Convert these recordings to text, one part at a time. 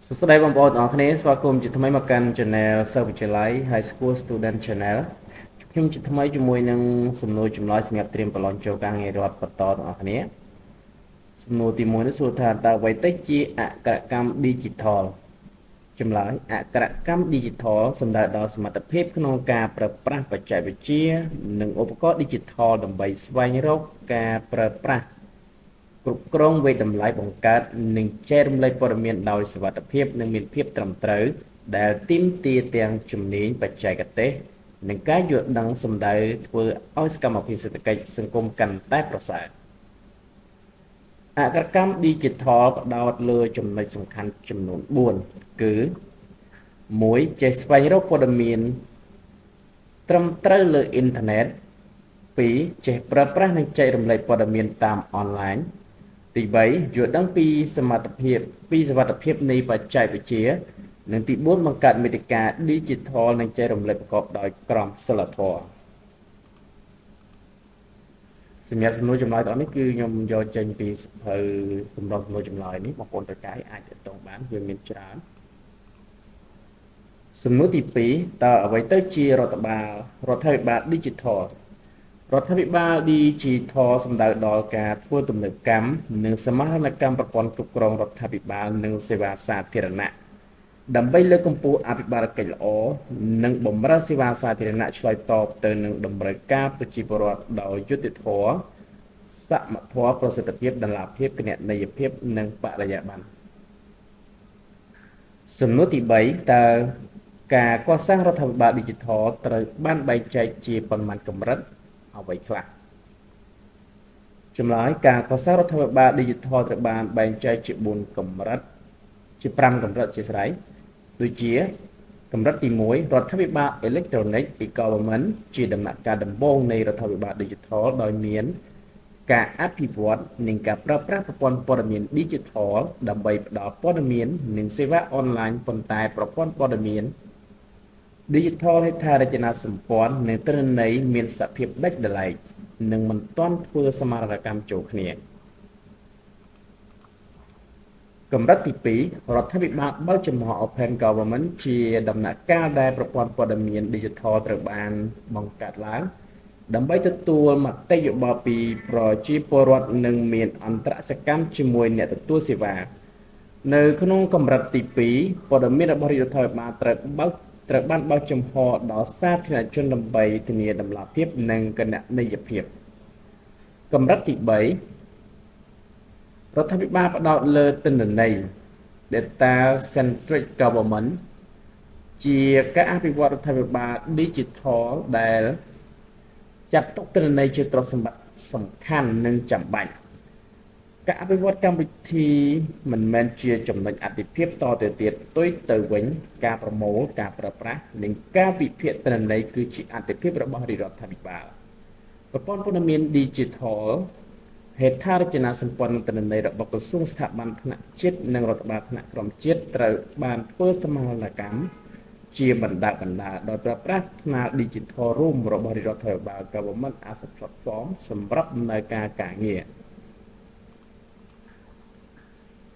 សួស្តីបងប្អូនទាំងអស់គ្នាស្វាគមន៍ជាថ្មីមកកាន់ Channel សិស្សវិទ្យាល័យ High School Student Channel ខ្ញុំជាថ្មីជាមួយនឹងសំណួរចម្លើយសម្រាប់ត្រៀមប្រឡងចូលការងាររដ្ឋបន្តទាំងអស់គ្នាសំណួរទី1នេះសួរថាតើអ្វីទៅជាអក្ខរកម្ម Digital ចម្លើយអក្ខរកម្ម Digital សំដៅដល់សមត្ថភាពក្នុងការប្រើប្រាស់បច្ចេកវិទ្យានិងឧបករណ៍ Digital ដើម្បីស្វែងរកការប្រើប្រាស់គ្រប់គ្រងវាយតម្លៃបង្កើតនិងចែករំលែកព័ត៌មានដោយសុវត្ថិភាពនិងមានភាពត្រឹមត្រូវដែលទាមទារទាំងជំនាញបច្ចេកទេសនិងការយល់ដឹងសំដៅធ្វើឲ្យសកម្មភាពសេដ្ឋកិច្ចសង្គមកាន់តែប្រសើរអក្ខរកម្ម Digital ផ្ដោតលើចំណុចសំខាន់ចំនួន4គឺ1ចេះស្វែងរកព័ត៌មានត្រឹមត្រូវលើអ៊ីនធឺណិត2ចេះប្រើប្រាស់និងចែករំលែកព័ត៌មានតាមអនឡាញទី3យល់ដឹងពីសមត្ថភាពពីសុវត្ថិភាពនៃបច្ចេកវិទ្យានិងទី4បង្កើតមាតិកា Digital និងចែករំលែកប្រកបដោយក្រមសីលធម៌សម្រាប់សំណួរចម្លើយទាំងនេះគឺខ្ញុំយកចេញពីសៀវភៅតម្រងសំណួរចម្លើយនេះបងប្អូនត្រូវការអាចទាក់ទងបានវាមានច្រើនសំណួរទី2តើអ្វីទៅជារដ្ឋបាលរដ្ឋាភិបាល Digital រដ្ឋាភិបាល Digital សំដៅដល់ការធ្វើទំនើបកម្មនិងសមាហរណកម្មប្រព័ន្ធគ្រប់គ្រងរដ្ឋាភិបាលនិងសេវាសាធារណៈដើម្បីលើកកម្ពស់អភិបាលកិច្ចល្អនិងបម្រើសេវាសាធារណៈឆ្លើយតបទៅនឹងតម្រូវការប្រជាពលរដ្ឋដោយយុត្តិធម៌សមធម៌ប្រសិទ្ធភាពតម្លាភាពគណនេយ្យភាពនិងបរិយាបន្នសំណួរទី3តើការកសាងរដ្ឋាភិបាល Digital ត្រូវបានបែងចែកជាប៉ុន្មានកម្រិតអ្វីខ្លះចម្លើយការកសាងរដ្ឋាភិបាល Digital ត្រូវបានបែងចែកជា4កម្រិតជា5កម្រិតជាស្រ័យដូចជាកម្រិតទី1រដ្ឋាភិបាលអេឡិចត្រូនិក e-government ជាដំណាក់កាលដំបូងនៃរដ្ឋាភិបាល Digital ដោយមានការអភិវឌ្ឍនិងការប្រើប្រាស់ប្រព័ន្ធព័ត៌មាន Digital ដើម្បីផ្ដល់ព័ត៌មាននិងសេវាអនឡាញប៉ុន្តែប្រព័ន្ធព័ត៌មាន Digital ហេដ្ឋារចនាសម្ព័ន្ធនិងទិន្នន័យមានសភាពដាច់ដោយឡែកនិងមិនទាន់ធ្វើសមាហរណកម្មចូលគ្នាកម្រិតទី2រដ្ឋាភិបាលបើកចំហ Open Government ជាដំណាក់កាលដែលប្រព័ន្ធព័ត៌មាន Digital ត្រូវបានបង្កើតឡើងដើម្បីទទួលមតិយោបល់ពីប្រជាពលរដ្ឋនិងមានអន្តរសកម្មជាមួយអ្នកទទួលសេវានៅក្នុងកម្រិតទី2ព័ត៌មានរបស់រាជរដ្ឋាភិបាលត្រូវបើកត្រូវបានបើកចំហដល់សាធារណជនដើម្បីធានាតម្លាភាពនិងគណនេយ្យភាពកម្រិតទី3រដ្ឋាភិបាលផ្ដោតលើទិន្នន័យ Data Centric Government ជាការអភិវឌ្ឍរដ្ឋាភិបាល Digital ដែលចាត់ទុកទិន្នន័យជាទ្រព្យសម្បត្តិសំខាន់និងចាំបាច់ការអភិវឌ្ឍកម្មវិធីមិនមែនជាចំណុចអាទិភាពតទៅទៀតផ្ទុយទៅវិញការប្រមូលការប្រើប្រាស់និងការវិភាគទិន្នន័យគឺជាអាទិភាពរបស់រាជរដ្ឋាភិបាលប្រព័ន្ធព័ត៌មាន Digital ហេដ្ឋារចនាសម្ព័ន្ធនិងទិន្នន័យរបស់ក្រសួងស្ថាប័នថ្នាក់ជាតិនិងរដ្ឋបាលថ្នាក់ក្រោមជាតិត្រូវបានធ្វើសមាហរណកម្មជាបណ្ដើបណ្ដើដោយប្រើប្រាស់ថ្នាល Digital រួមរបស់រាជរដ្ឋាភិបាល Government as a Platform សម្រាប់ដំណើរការការងារ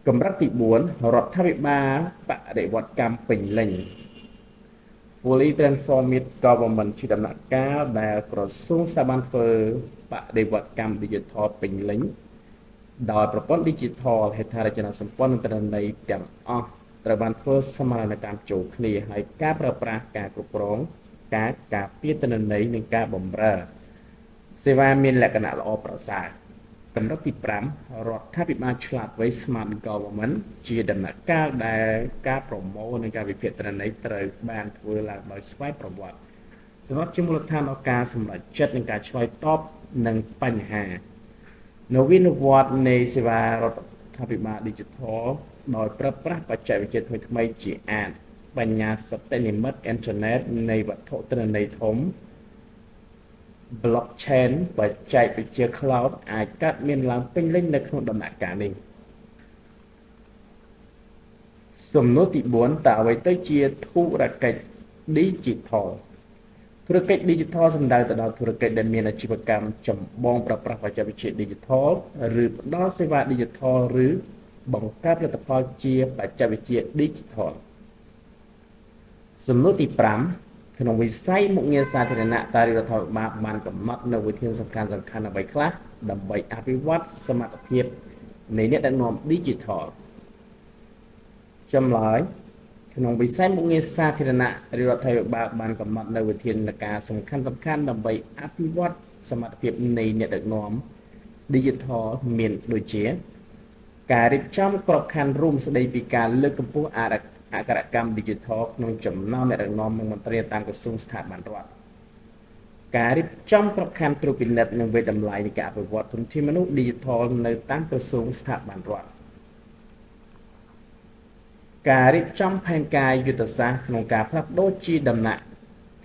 កម្រិតទី4រដ្ឋាភិបាលបដិវត្តកម្មពេញលេញ Fully Transformed Government ជាដំណាក់កាលដែលក្រសួងស្ថាប័នធ្វើបដិវត្តកម្ម Digital ពេញលេញដោយប្រព័ន្ធ Digital ហេដ្ឋារចនាសម្ព័ន្ធនិងទិន្នន័យទាំងអស់ត្រូវបានធ្វើសមាហរណកម្មចូលគ្នាហើយការប្រើប្រាស់ការគ្រប់គ្រងការការពារទិន្នន័យនិងការបម្រើសេវាមានលក្ខណៈល្អប្រសើរកម្រិតទី5រដ្ឋាភិបាលឆ្លាតវៃ Smart Government ជាដំណាក់កាលដែលការប្រមូលនិងការវិភាគទិន្នន័យត្រូវបានធ្វើឡើងដោយស្វ័យប្រវត្តិសម្រាប់ជាមូលដ្ឋានដល់ការសម្រេចចិត្តនិងការឆ្លើយតបនឹងបញ្ហានវានុវត្តន៍នៃសេវារដ្ឋាភិបាល Digital ដោយប្រើប្រាស់បច្ចេកវិទ្យាថ្មីៗជាអាទិ៍បញ្ញាសតិនិម្មិតអ៊ីនធឺណិតនៃវត្ថុទិន្នន័យធំ Blockchain បច្ចេកវិទ្យា Cloud អាចកើតមានឡើងពេញលេញនៅក្នុងដំណាក់កាលនេះសំណួរទី4តើអ្វីទៅជាធុរកិច្ច Digital ធុរកិច្ច Digital សំដៅទៅដល់ធុរកិច្ចដែលមានអាជីវកម្មចម្បងប្រើប្រាស់បច្ចេកវិទ្យា Digital ឬផ្ដល់សេវា Digital ឬ បង្កើតផលិតផលជាបច្ចេកវិទ្យា Digital សំណួរទី5ក្នុងវិស័យមុខងារសាធារណៈតើរាជរដ្ឋាភិបាលបានកំណត់នៅវិធានសំខាន់សំខាន់អ្វីខ្លះដើម្បីអភិវឌ្ឍសមត្ថភាពនៃអ្នកដឹកនាំ Digital ចម្លើយក្នុងវិស័យមុខងារសាធារណៈរាជរដ្ឋាភិបាលបានកំណត់នៅវិធានការសំខាន់សំខាន់ដើម្បីអភិវឌ្ឍសមត្ថភាពនៃអ្នកដឹកនាំ Digital មានដូចជា ការរៀបចំក្របខ័ណ្ឌរួមស្តីពីការលើកកម្ពស់អក្ខរកម្ម Digital ក្នុងចំណោមអ្នកដឹកនាំនិងមន្ត្រីតាមក្រសួងស្ថាប័នរដ្ឋការរៀបចំក្របខ័ណ្ឌត្រួតពិនិត្យនិងវាយតម្លៃនៃការអភិវឌ្ឍធនធានមនុស្ស Digital នៅតាមក្រសួងស្ថាប័នរដ្ឋការរៀបចំផែនការយុទ្ធសាស្ត្រក្នុងការផ្លាស់ប្ដូរជាដំណាក់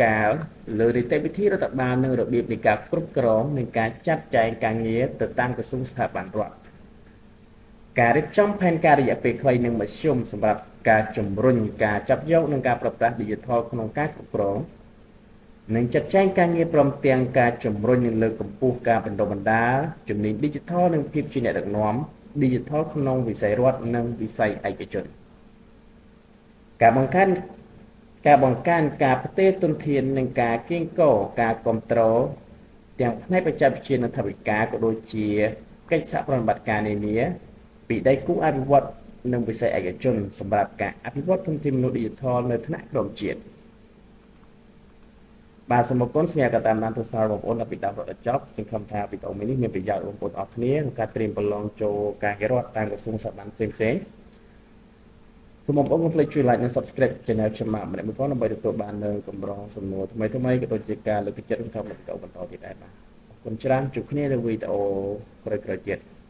កាលលើនីតិវិធីរដ្ឋបាលនិងរបៀបនៃការគ្រប់គ្រងនិងការចាត់ចែងការងារទៅតាមក្រសួងស្ថាប័នរដ្ឋការរៀបចំផែនការរយៈពេលខ្លីនិងមធ្យមសម្រាប់ការជំរុញការចាប់យកនិងការប្រើប្រាស់ Digital ក្នុងការគ្រប់គ្រងនិងចាត់ចែងការងារព្រមទាំងការជំរុញនិងលើកកម្ពស់ការបណ្ដុះបណ្ដាលជំនាញ Digital និងភាពជាអ្នកដឹកនាំ Digital ក្នុងវិស័យរដ្ឋនិងវិស័យឯកជនការបង្កើនការបង្កើនការផ្ទេរទុនធាននិងការកៀងគរការគ្រប់គ្រងទាំងផ្នែកបច្ចេកវិទ្យានិងថវិកាក៏ដូចជាកិច្ចសហប្រតិបត្តិការនានាពីដៃគូអភិវឌ្ឍនិងវិស័យឯកជនសម្រាប់ការអភិវឌ្ឍធនធានមនុស្ស Digital នៅថ្នាក់ក្រោមជាតិបាទសូមអរគុណសម្រាប់ការតាមដានទស្សនារបស់បងប្អូនដល់ពីដើមរហូតដល់ចប់សង្ឃឹមថាវីដេអូមួយនេះមានប្រយោជន៍បងប្អូនអរគ្នាក្នុងការត្រៀមប្រឡងចូលការងាររដ្ឋតាមក្រសួងស្ថាប័នផ្សេងៗសូមបងប្អូនកុំភ្លេចជួយ like និង Subscribe Channel ខ្ញុំមកម្នាក់មួយផងដើម្បីទទួលបាននូវកម្រងសំណួរថ្មីៗក៏ដូចជាការលើកទឹកចិត្តក្នុងការផលិតវីដេអូបន្តទៀតដែរបាទអរគុណច្រើនជួបគ្នានៅវីដេអូក្រោយៗទៀត។